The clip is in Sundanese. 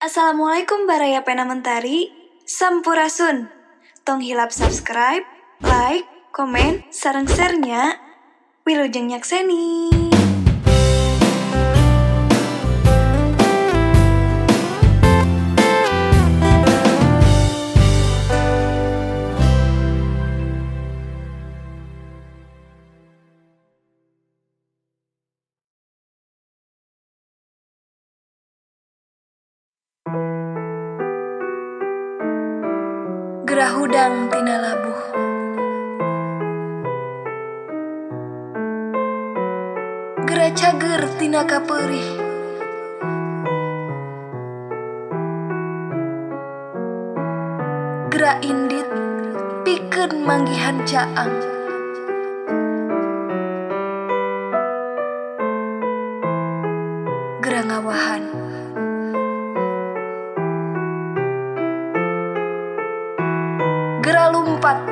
Assalamualaikum Baraya Pena Mentari, Sampurasun. Tong hilap subscribe, like, komen, sareng share-nya. Wilujeng nyakseni. Gerah hudang tina labuh, gerah cager tina kapeurih, gerah indit pikeun manggihan caang, gerah ngawahan. Gerah lumpat